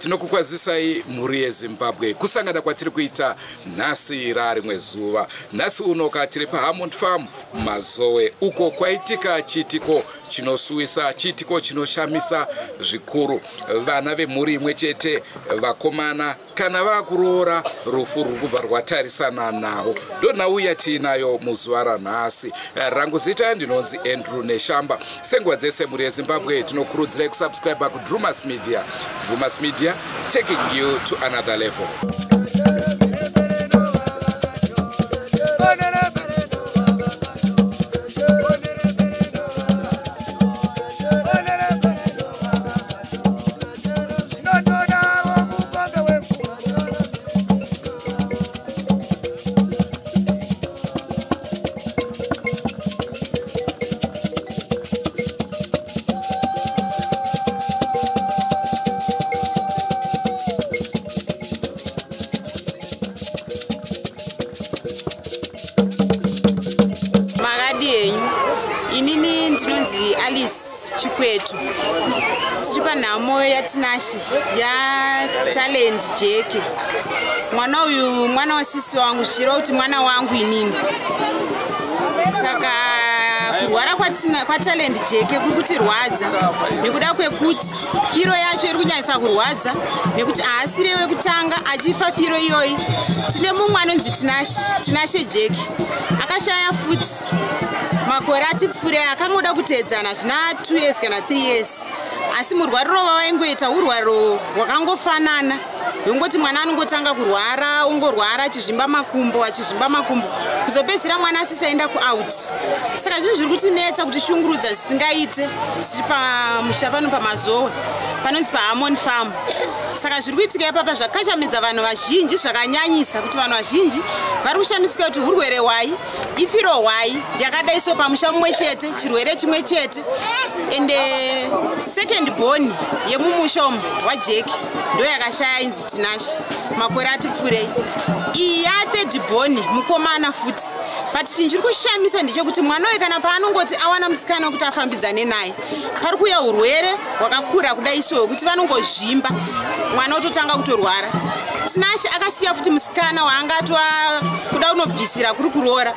Tinokukwazisai mhuri yeZimbabwe kusangana kwatiri kuita nhasi rarimwe zuva. Nhasi unoka tiri paHammond Farm Mazowe, uko kwaitika chiitiko chinosuwisa, chiitiko chinoshamisa zvikuru. Vana vemhuri imwe chete, vakomana kana vakuroora, rufu ruri kubva rwatarisana navo. Ndonhau yatiinayo muzuva ranhasi. Rangu zita ndinonzi Andrew Neshamba. Senguva dzese mhuri yeZimbabwe, tinokurudzirai kusubscribe kuDrumas Media. Drumas Media, taking you to another level. Makadi henyu? Inini ndinonzi Alice Chikwetu. Tiri panhamo yaTinashe, yaTalent Jeke. Mwana uyu mwana wasisi wangu, zvichireva kuti mwana wangu inini. Saka kurwara kwaTalent Jeke kuri kutirwadza nekuda kwekuti firo yacho iri kunyanyisa kurwadza, nekuti haasiri wekutanga achifa firo iyoyi. Tine mumwe anonzi Tinashe, Tinashe Jeke, akashaya futi makore atipfuure, akangoda kuteedzana zvina 2 years kana 3 years, asi murwariro wavaingoita urwaro hwakangofanana, hwengoti mwana anongotanga kurwara, ongorwara achizvimba makumbo, achizvimba makumbo, kuzopedzisira mwana asisaenda kuout. Saka zvinhu zviri kutinetsa, kuti shungurudza zvisingaite. Tiri pamusha pano paMazowe, panonzi paHarmony Farm. Saka zviri kuitika ipapa zvakachamidza vanhu vazhinji zvakanyanyisa, kuti vanhu vazhinji vari kushamisika kuti urwere hwai, ifiro hwai yakadai so pamusha mumwe chete, chirwere chimwe chete. Ende second born yemumusha umu waJeki ndo yakashaya, inzi Tinashe, makore atipfuurei. Iyi yathird born, mukomana futi. But chinhu chiri kushamisa ndechekuti mwana uyu, kana paanongoti awana musikana wekuti afambidzane naye, pari kuuya urwere hwakakura kudai so, hwekuti vanongozvimba, mwana ototanga kutorwara. Tinashe akasiya futi musikana waanga atwa kuda kunobvisira kuri kuroora.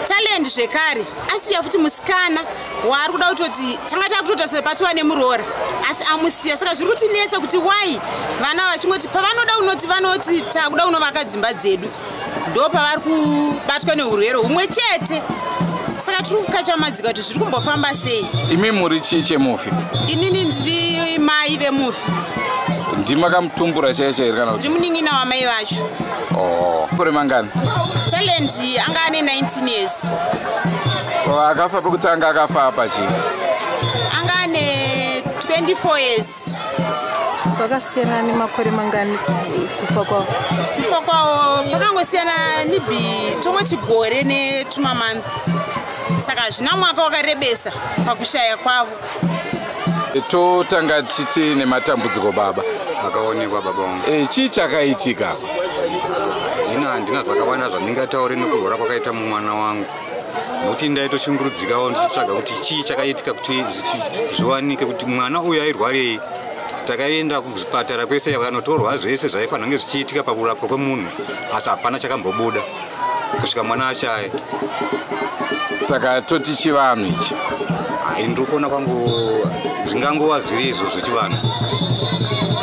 Talent zvekare asiya futi musikana waari kuda kutoti tanga takutoita sepatiwa nemuroora, asi amusiya. Saka zviri kutinetsa kuti why vana vachingoti pavanoda kunoti vanoti takuda kunovaka dzimba dzedu, ndo pavari kubatwa neurwere humwe chete. Saka tiri kukachamadzika kuti zviri kumbofamba sei. Imi muri chii chemufi? Inini ndiri mai vemufi. Ndimakamutumbura chaiyo chaiyo kana kuti? Ndiri munin'ina wamai vacho. Oh, kore mangani? Talent anga ane 19 years. Oh, akafa pekutanga akafa apa chii? Anga ane 24 years. Vakasiyana nemakore mangani kufa kwavo? Kufa kwavo pakangosiyana maybe tongoti gore netumamonth, saka hazvina mwaka wakarebesa pakushaya kwavo. Totanga tichiti nematambudziko baba. Akaonekwa baba vangu. Chii chakaitika? Ina handina zvakawanda zvandingataure nekurwara kwakaita mumwana wangu, nokuti ndaitoshungurudzikawo ndichitsvaga kuti chii chakaitika kuti zviwanike kuti mwana uyu airwarei. Takaenda kuzvipatara kwese, vakanotorwa zvese zvaifanira kunge zvichiitika pakurapwa kwemunhu, asi hapana chakambobuda kusvika mwana ashaya. Saka toti chivanhu ichi? Hai, ndiri kuona kwangu zvingangova zviri izvo zvechivanhu.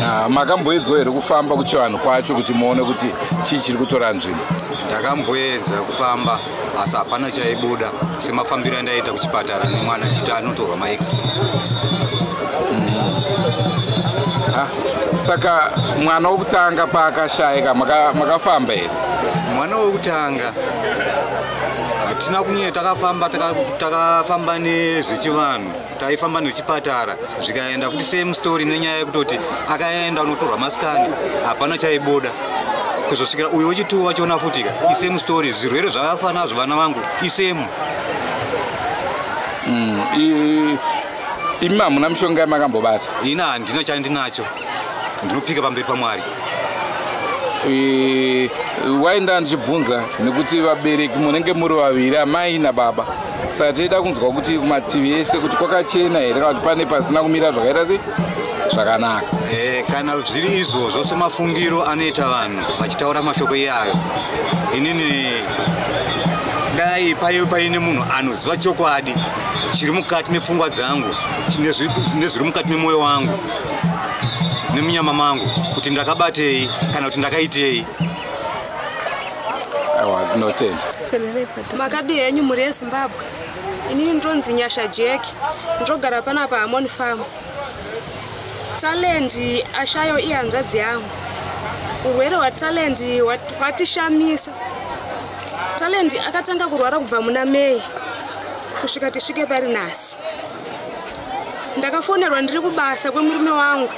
Ah, makamboedzawo here kufamba kuchivanhu kwacho kuti muone kuti chii chiri kutora nzvimbo? Ndakamboedza kufamba, asi hapana chaibuda semafambiro andaiita kuchipatara nemwana chiti anotorwa maX-ray. Ah, saka mwana wokutanga paakashayika makafamba here? Mwana wekutanga hatina kunyanya takafamba. Takafamba nezvechivanhu, taifamba nechipatara, zvikaenda futi same story, nenyaya yekutoti akaenda unotorwa mascan, hapana chaibuda kuzosvikira uyu wechituwo wachiona futika isame story. Zvirwere zvakafa nazvo vana vangu isame. Imi hamuna mishonga yamakambobata? Ina handina chandinacho, ndinopika pamberi paMwari. Waenda ndichibvunza nekuti vabereki munenge muri vaviri, amai nababa, saka teida kunzwa kuti kumativi ese kuti kwakachena here, kana kuti pane pasina kumira zvakaita sei. zvakanaka. Kana zviri izvozvo semafungiro anoita vanhu vachitaura mashoko iyayo, inini dai paive paine munhu anoziva chokwadi chiri mukati mepfungwa dzangu nezviri mukati memwoyo wangu nemunyama mangu kuti ndakabatei kana kuti ndakaitei. Aiwa, tinotenda. Makadi henyu mhuri yeZimbabwe. Inini ndonzi Nyasha Jack, ndogara panapa Harmony Farm. Talent ashayo ihanzvadzi yangu. Urwere hwaTalent hwatishamisa. Talent akatanga kurwara kubva muna May kusvika tisvike pari nhasi. Ndakafonerwa ndiri kubasa kwemurume wangu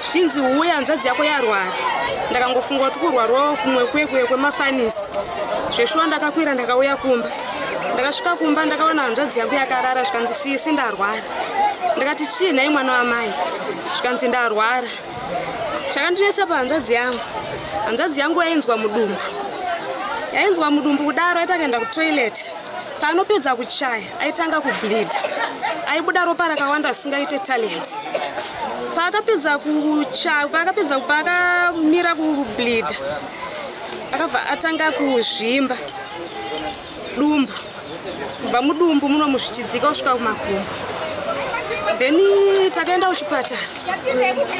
zvichinzi huya, hanzvadzi yako yarwara. Ndakangofunga kuti kurwarawo kumwe kwekwe kwemafanisi. Zveshuwa ndakakwira ndakauya kumba. Ndakasvika kumba ndakaona hanzvadzi yangu yakarara, zvikanzi sisi ndarwara. Ndakati chii nhai mwana wamai? Zvikanzi ndarwara. Chakandinetsa pahanzvadzi yangu, hanzvadzi yangu yainzwa mudumbu. Yainzwa mudumbu kudaro aita kuenda kutoilet. Paanopedza kuchaya aitanga kubleed. Aibuda ropa rakawanda zvisingaite Talent. Paakapedza kuchaya, paakamira kubleed, akabva atanga kuzvimba dumbu. Kubva mudumbu muno muzvichidzika kusvika kumakumbo. Then takaenda kuchipatara.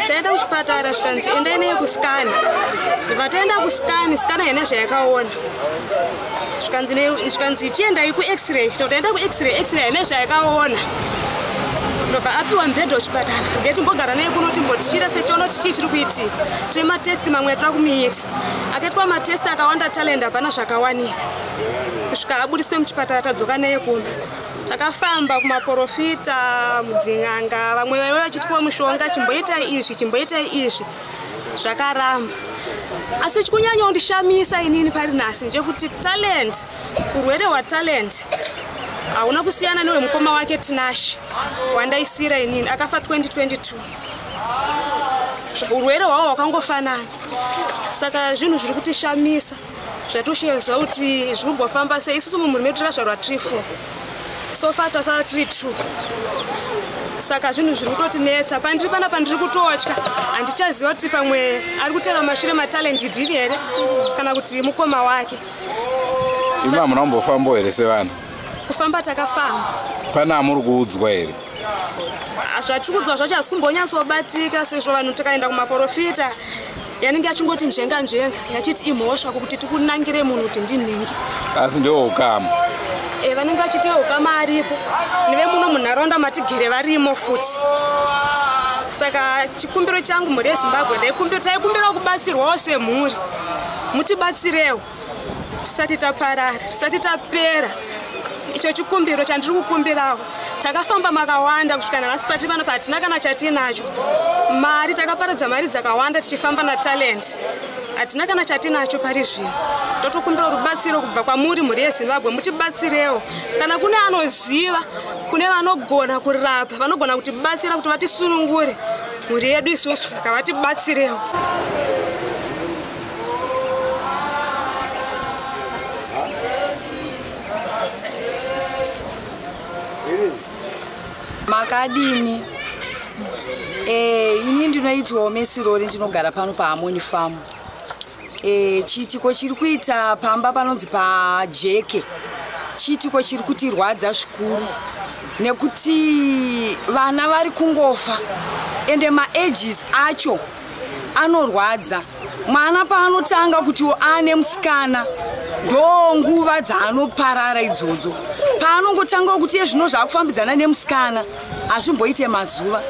Taenda kuchipatara zvikanzi endai naye kuscan. Ndibva taenda kuscan, scan haina zvayakaona. Zvikanzi chiendai kuX-ray. Taenda kuX-ray, X-ray haina zvayakaona. Ndobva apiwa mubhedha kuchipatara. Ngetimbogara naye kuno timbotichiita sechiona kuti chii chiri kuitika. Tine matest mamwe atira kumuita. Akaitwa matest akawanda Talent hapana zvakawanika. Kusvika abudiswe muchipatara tadzoka naye kumba. Takafamba kumaporofita, mudzin'anga, vamwe vaiva vachitipiwa mushonga, chimboitai izvi, chimboitai izvi. Zvakaramba. Asi chikunyanya kundishamisa inini pari nhasi ndechekuti Talent, urwere hwaTalent hauna kusiyana nehwemukoma wake Tinashe wandaisira inini, akafa 2022. Urwere hwavo hwakangofanana. Saka zvinhu zviri kutishamisa zvatoshevedza kuti zviri kumbofamba sei. Isusu mumhuri medu takazvarwa tiri 4, so far tasara tiri 2. Saka zvinhu zviri kutotinetsa. Pandiri panapa ndiri kutotya, handichaziva kuti pamwe ari kutera mashure maTalent ndini here kana kuti mukoma wake. Imi hamuna kumbofambawo here sevanhu? Kufamba takafamba. Pane amuri kuudzwa here? Zvatiri kuudzwa zvacho hasi kumbonyatsobatika, sezvo vanhu tikaenda kumaporofita yanenge achingoti nzvenga nzvenga, yachiti imhosva kuti tikunangire munhu kuti ndinhingi. Asi ndewo ukama? Vanenge vachiti ukama aripo, nevemuno munharaunda matigere varimo futi. Saka chikumbiro changu mhuri yeZimbabwe, taikumbirawo kubatsirwawo semhuri, mutibatsirewo tisati taparara, tisati tapera. Icho chikumbiro chandiri kukumbirawo. Takafamba makawanda kusvika nhasi patiri pano hatina kana chatinacho. Mari takaparadza mari dzakawanda tichifamba naTalent, hatina kana chatinacho pari zvino. Totokumbira rubatsiro kubva kwamuri mhuri yeZimbabwe, mutibatsirewo. Kana kune anoziva, kune vanogona kurapa, vanogona kutibatsira kuti vatisunungure mhuri yedu isusu, ngavatibatsirewo. Makadini? Ini ndinoitwawo Mesirori, ndinogara pano paHarmony Farm. Chiitiko chiri kuita pamba panonzi paJeke, chiitiko chiri kutirwadza zvikuru nekuti vana vari kungofa, ende maages acho anorwadza. Mwana paanotanga kuti ane musikana ndo nguva dzaanoparara idzodzo. Paanongotanga kuti ezvino zvakufambidzana nemusikana, hazvimboite mazuva,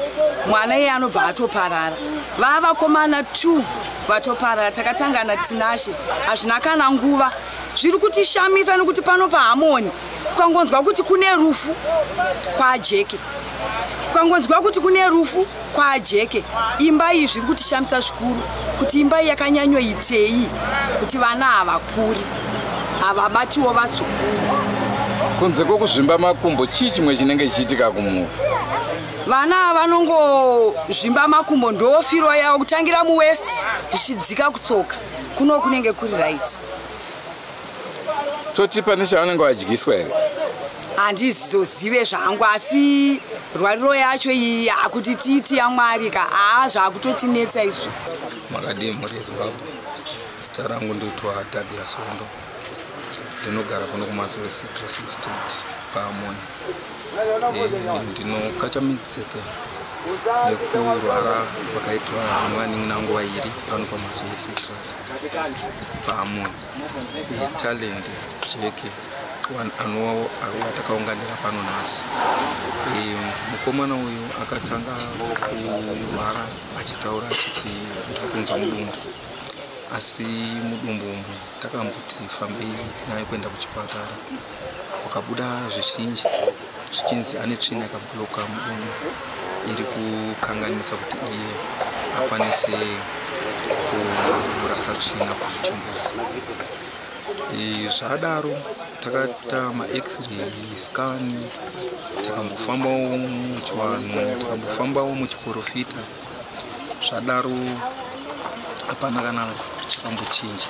mwana iye anobva atoparara. Vavakomana 2 vatoparara, takatanga naTinashe, hazvina kana nguva. Zviri kutishamisa nekuti pano paHarmony kwangonzwa kuti kune rufu kwaJeke, kwangonzwa kuti kune rufu kwaJeke. Imba iyi zviri kutishamisa zvikuru kuti imba iyi yakanyanyoitei kuti vana havakuri, havabatiwo vazukuru. Kunze kwokuzvimba makumbo, chii chimwe chinenge chichiitika kumufi? Vana vanongozvimba makumbo, ndofiro yavo, kutangira muwaist zvichidzika kutsoka kuno kunenge kuri right. Toti pane chavanenge vadyiswa here? Handizozive zvangu, asi rwariro yacho iyi akuti tiiti yaMwari ka, haa, zvakutotinetsa isu. Makadii mhuri yeZimbabwe? Zita rangu ndoitwa Douglas Hondo, ndinogara kuno kuMazowe Citrus Estate paAmoni. Ndinokachamidzeke nekurwara kwakaitwa nevanin'ina vangu vairi pano paMazowe Citrus paAmoni. Talent Jeke watakaunganira pano nhasi. Mukomana uyu akatanga kurwara achitaura achiti ndiri kunzwa mudumbu, asi mudumbu umu takamboti fambei naye kuenda kuchipatara, kwakabuda zvizhinji zvichinzi ane tsvina yakabhuloka mudumbu iri kukanganisa kuti iye akwanise kurasa tsvina kuzvichimbuzi. Zvadaro takaita maX-ray scan, takambofambawo muchivanhu, takambofambawo muchiprofita. Zvadaro hapana kana chakambochinja.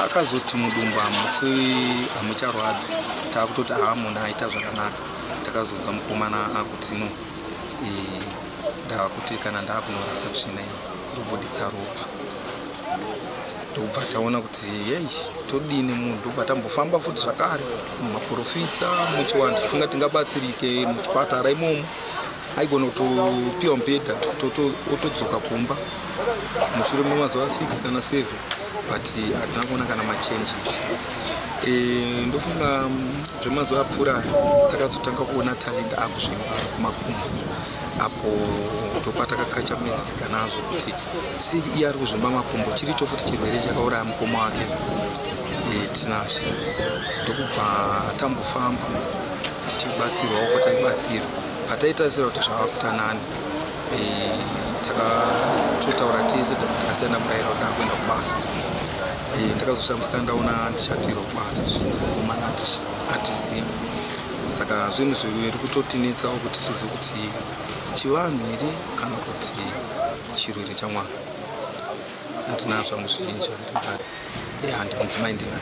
Akazoti mudumbu hamusi hamucharwadzi, taakutoti haa, munhu aita zvakanaka. Takazonzwa mukomana akuti no, ndaakuti kana ndaakunorasa tsvina iyi ndobuditsa ropa. Ndobva taona kuti yei, todini munhu? Ndobva tambofamba futi zvakare mumaprofita, muchivanhu, tichifunga tingabatsirike. Muchipatara imomo aigona kutopiwa mubhedha otodzoka kumba mushure memazuva 6 kana 7, but hatina kuona kana machanges. Ndofunga zvemazuva apfuura takazotanga kuona Talent akuzvimba makumbo. Apo ndopatakakachamedzika nazvo kuti sei iye ari kuzvimba makumbo, chiricho futi chirwere chakauraya mukoma wake Tinashe. Ndokubva tambofamba tichibatsirwawo kwataibatsirwa. Pataitarisira kuti zvava kutanani, takatotaura tese, takasiyana murayiro kuti akuenda kubasa. Ndakazoshamisa ndaona ndishatirwa kubasa zvichinzi mukomana atisiya. Saka zvinhu zviri kutotinetsawo kuti tizive kuti chivanhu here kana kuti chirwere chamwana. Handina zvangu zvizhinji handingati. Handi mudzimai ndinaye.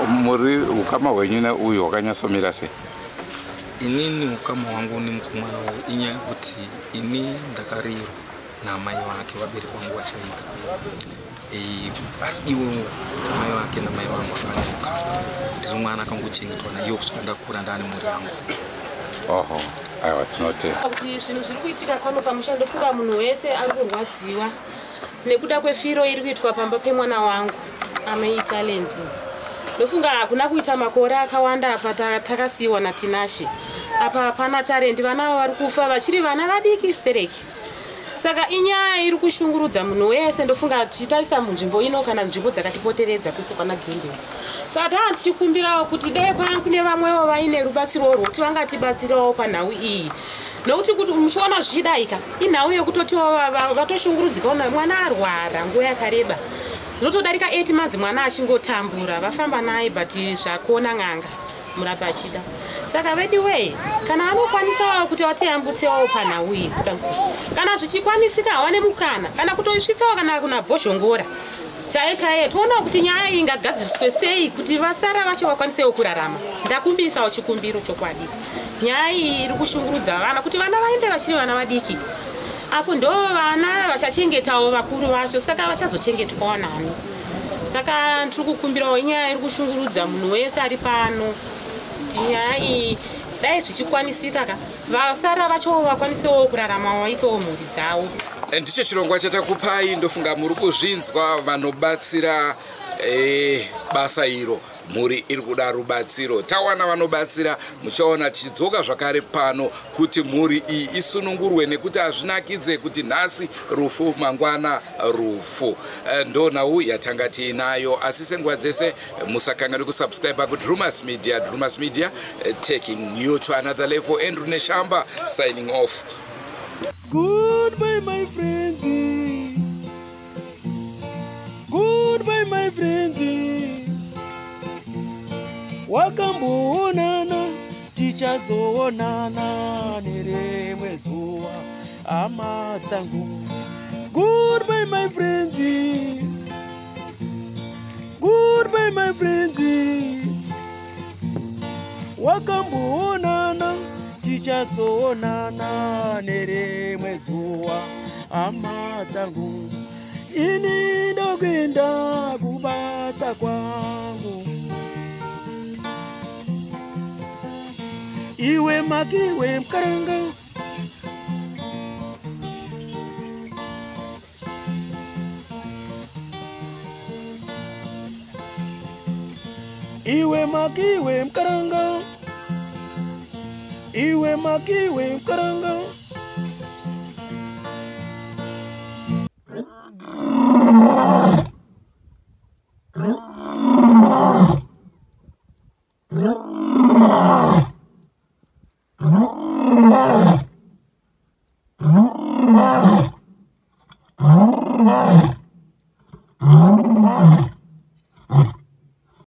Muri ukama hwenyu neuyu hwakanyatsomira sei? Inini ukama hwangu nemukomana uyu inyaya yekuti ini ndakarirwa namai vake, vabereki vangu vashaika. Asi iwo mai vake namai vangu havana ukama. Ndiri mwana akangochengetwa naiwo kusvika ndakura ndaane mhuri yangu. Oho, aiwa, tinotenda. Kuti zvinhu zviri kuitika pano pamusha, ndofunga munhu wese ari kurwadziwa nekuda kwefiro iri kuitwa pamba pemwana wangu amai Talent. Ndofunga hakuna kuita makore akawanda apa takasiyiwa naTinashe, apa hapana Talent. Vana ava vari kufa vachiri vana vadiki stereki, saka inyaya iri kushungurudza munhu wese. Ndofunga tichitarisa munzvimbo ino kana nzvimbo dzakatipoteredza kwese kwana Glendale, saka taa tichikumbirawo kuti dai kune vamwewo vaine rubatsiro rwokuti vangatibatsirawo panhau iyi, nokuti kuti muchiona zvichidaika inhau yekutotiwo vatoshungurudzikawo. Mwana arwara nguva yakareba, zvinotodarika 8 months mwana achingotambura. Vafamba naye but zvakona n'anga murapi achida. Saka vediwei, kana anokwanisawo kuti vatiyambutsewo panhau iyi dambudziko, kana zvichikwanisika, hawane mukana kana kutoisvitsawo kana kuna Bhozhongora chaiye chaiye, toonawo kuti nyaya iyi ingagadziriswe sei kuti vasara vacho vakwanisewo kurarama. Ndakumbisawo chikumbiro chokwadi, nyaya iyi iri kushungurudza vana, kuti vana vaende vachiri vana vadiki. Apo ndo vana vachachengetawo vakuru vacho, saka vachazochengetwawo nani? Saka ndiri kukumbirawo, inyaya iri kushungurudza munhu wese ari pano, kuti nyaya iyi dai zvichikwanisika ka, vasara vacho vakwanisewo kurarama, vaitewo mhuri dzavo. Ndicho chirongwa chatakupai. Ndofunga muri kuzvinzwa vanobatsira basa iro. Mhuri iri kuda rubatsiro. Tawana vanobatsira, muchaona tichidzoka zvakare pano kuti mhuri iyi isunungurwe, nekuti hazvinakidze kuti nhasi rufu, mangwana rufu. Ndo nhau yatanga tiinayo, asi senguva dzese musakanganwe kusubscribe kuDrumas Media. Drumas Media, taking you to another level. Andrew Neshamba signing off. Goodbye, my friends. Goodbye, my friends. Wakamboonana, tichazoonana nerimwe zuva, hama dzangu. Goodbye, my friends. Goodbye, my friends. Wakamboonana, tichazoonana nerimwe zuva, hama dzangu. Ini ndokuenda kubasa kwangu. Iwe makiwe mukaranga. Iwe makiwe mukaranga. Iwe makiwe mukaranga.